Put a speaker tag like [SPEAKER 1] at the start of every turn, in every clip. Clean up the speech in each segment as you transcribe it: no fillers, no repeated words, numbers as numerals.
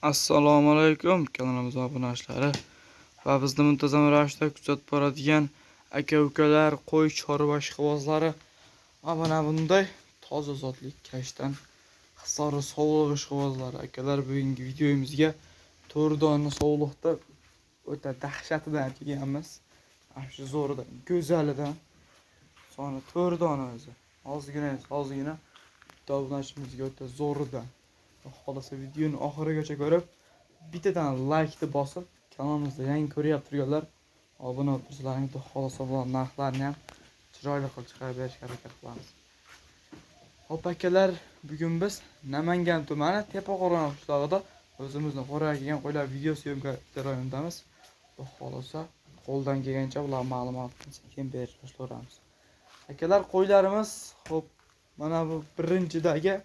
[SPEAKER 1] Assalomu alaykum kanalimiz obunachilari va bizni muntazam ravishda kuzatib boradigan aka-ukalar, qo'y chorva ishqibozlari va mana bunday toza zotli kashtan Hisori sovliq ishqibozlari. Akalar, bugungi videomizga 4 dona sovliqda o'ta dahshatidan kelganmiz. Mana shu zo'ridan, go'zalidan. Soni 4 dona o'zi. Ozgina, ozgina bitta obunachimizga o'ta zo'ridan. Xohlasa videoni oxirigacha ko'rib, bittadan laykni bosib, kanalimizda yangi ko'ryapti turganlar obuna bo'lib tursalaring, xudo xohlasa bular narxlarni ham chiroyli qilib chiqarib berishga harakat qilamiz. Hop akalar, bugun biz Namangan tumani Tepaqo'rg'on qishlog'ida o'zimizni qo'raga kelgan qo'ylar video syomka jarayonidamiz. Xudo xohlasa qo'ldan kelgancha bular ma'lumotni sekin berishga boshlaymiz. Akalar, qo'ylarimiz, hop, mana bu birinchidagi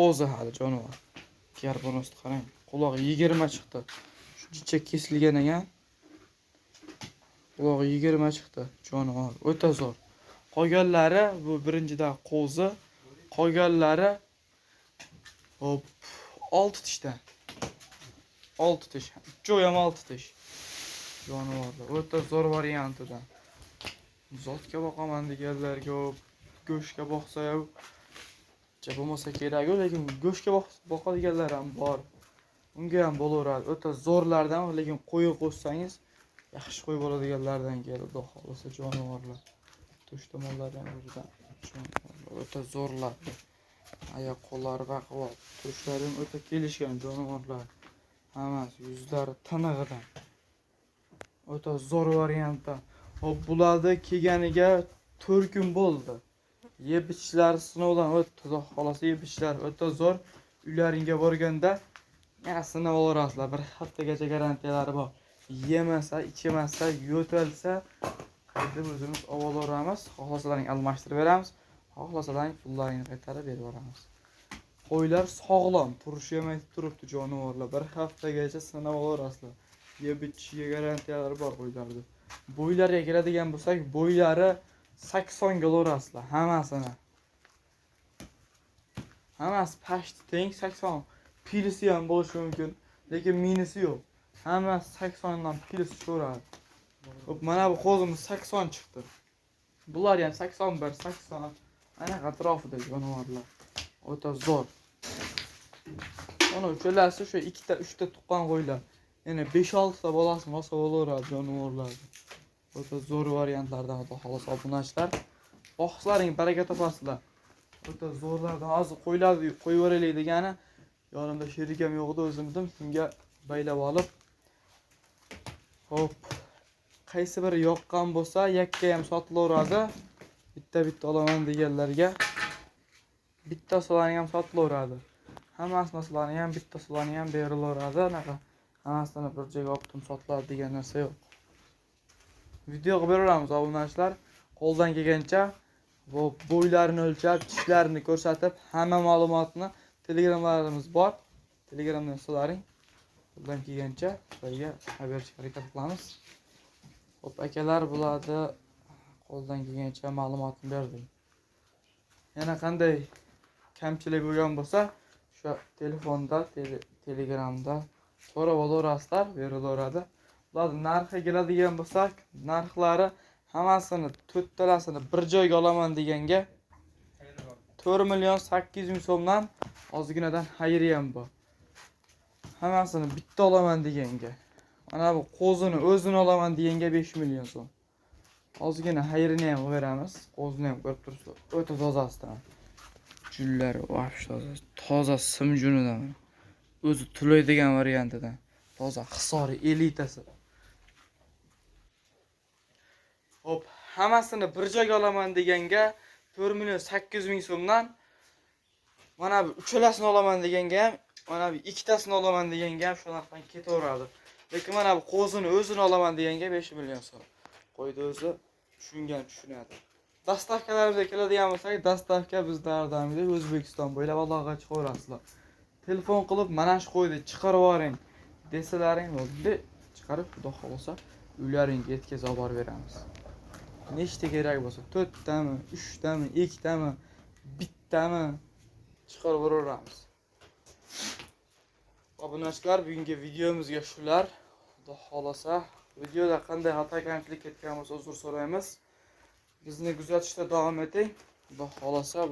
[SPEAKER 1] qo'zi hali jonivor. Karbonusni qarang, qulog'i 20 chiqdi. Shu jicha kesilgan ekan. Qulog'i 20 chiqdi, jonivor. O'ta zo'r. Qolganlari bu birinchida qo'zi, qolganlari hop 6 tishdan. 6 tish. Uchovi ham 6 tish. Jonivorlar o'ta zo'r variantidan. Zotga boqaman deganlarga, go'shtga boqsa ham bo'lmasa kerak-ku, lekin go'shtga boqadiganlar ham bor. Unga ham bo'laveradi. O'ta zo'rlardan, lekin qo'yi qo'shsangiz yaxshi qo'y bo'ladiganlardan keladi, xudo xohlasa jonivorlar. To'sh tomonlari ham o'zidan jonivorlar o'ta zo'rlar. Oyoq qo'llari baquvvat, tushlari ham o'ta kelishgan jonivorlar. Hammasi yuzlari tinig'idan. O'ta zo'r variantda. Hop, bularni kelganiga 4 kun bo'ldi. Yeb ichishlari sinovdan o'tdi, xudo xohlasa yeb ichishlari o'ta zo'r. Uylaringga borganda yana sinab olaverasizlar. Bir haftagacha garantiyalari bor. Yemasa, ichmasa, yo'talsa qaytib o'zimiz olib olaveramiz. Xohlasalaring almashtirib beramiz, xohlasalaring pullaringni qaytarib berib yuboramiz. Qo'ylar sog'lom, turishi ham aytib turibdi jonivorlar. Bir haftagacha sinab olaverasizlar. Yeb ichishiga garantiyalari bor qo'ylarni. Bo'ylariga keladigan bo'lsak, bo'ylari 80 ga olaverasizlar hammasini. Hammasi pashti teng 80. Pilisi ham bo'lishi mumkin, lekin minusi yo'q. Hammasi 80 dan pils tushaveradi. Hop, mana bu qo'zimiz 80 chiqdi. Bular ham 81, 80 anaqa atrofida jonivorlar. O'ta zo'r. Mana uchalasi shu ikkita, uchta tuqqan qo'ylar. Yana 5-6 ta bolasini olsa bo'laveradi jonivorlar. O'ta zo'r variantlardan xudo xohlasa obunachilar. Boqsalaring baraka topasizlar. O'ta zo'rlardan hozir qo'ylarni qo'yib yuboraylik degani yonimda sherik ham yo'q edi, o'zim shunga baylab olib. Hop, qaysi biri yoqqan bo'lsa, yakka ham sotilaveradi. Bitta-bitta olaman deganlarga bitta solani ham sotilaveradi. Hammasi masalani ham bitta solani ham berilaveradi. Anaqa hammasini bir joyga olib turib sotiladi degan narsa yo'q. Video qilib beraveramiz obunachilar. Qo'ldan kelgancha bu bo'ylarini o'lchab, tishlarini ko'rsatib, hamma ma'lumotni Telegramlarimiz bor. Telegramdan yozsalaring qo'ldan kelgancha sizlarga berishga harakat qilamiz. Hop akalar, bularni qo'ldan kelgancha ma'lumotni berdim. Yana qanday kamchilik bo'lgan bo'lsa, o'sha telefonda, Telegramda so'rab olaverasizlar, berilaveradi. Bularni narxi keladigan bo'lsak, narxlari hammasini to'rttalasini bir joyga olaman deganga 4 million 800 ming so'mdan ozginadan xayri ham bor. Hammasini bitta olaman deganga, mana bu qo'zini o'zini olaman deganga 5 million so'm. Ozgina xayrini ham qilib beramiz. Qo'zini ham ko'rib turibsizlar, o'ta tozasidan. Junlari вообще toza, toza sim junidan. O'zi tulaydigan variantidan. Toza Hisori elitasi. Hop, hammasini bir joyga olaman deganga 4 million 800 ming so'mdan, mana bu uchalasini olaman deganga ham, mana bu ikkitasini olaman deganga ham shu narxdan ketaveradi. Lekin mana bu qo'zini o'zini olaman deganga 5 million so'm. Qo'yni o'zi tushungan tushunadi. Dastavkalarimizga keladigan bo'lsak, dastavka bizda har doimgidek O'zbekiston bo'ylab aloqaga chiqaverasizlar. Telefon qilib mana shu qo'yni chiqarib yuboring desalaring bo'ldi, chiqarib xudo xohlasa uylaringga yetkazib olib borib beramiz. Nechta kerak bo'lsa, 4 tami, 3 tami, 2 tami, bittami chiqarib yuboraveramiz. Obunachilar, bugungi videomizga shular. Xudo xolasa, videoda qanday xato kamchilik ketgan bo'lsa, uzr so'raymiz. Bizni kuzatishda davom eting. Xudo xolasa,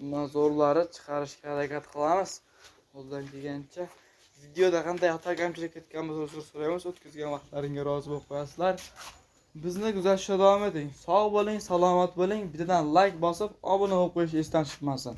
[SPEAKER 1] bundan zo'rlari chiqarishga harakat qilamiz. Qo'ldan kelgancha. Videoda qanday xato kamchilik ketgan bo'lsa, uzr so'raymiz. O'tkazgan vaqtlaringga rozi bo'lib qo'yasizlar. Bizni kuzatishda davom eting. Sog' bo'ling, salomat bo'ling. Bittadan like bosib, obuna bo'lib qo'yish esdan chiqmasin.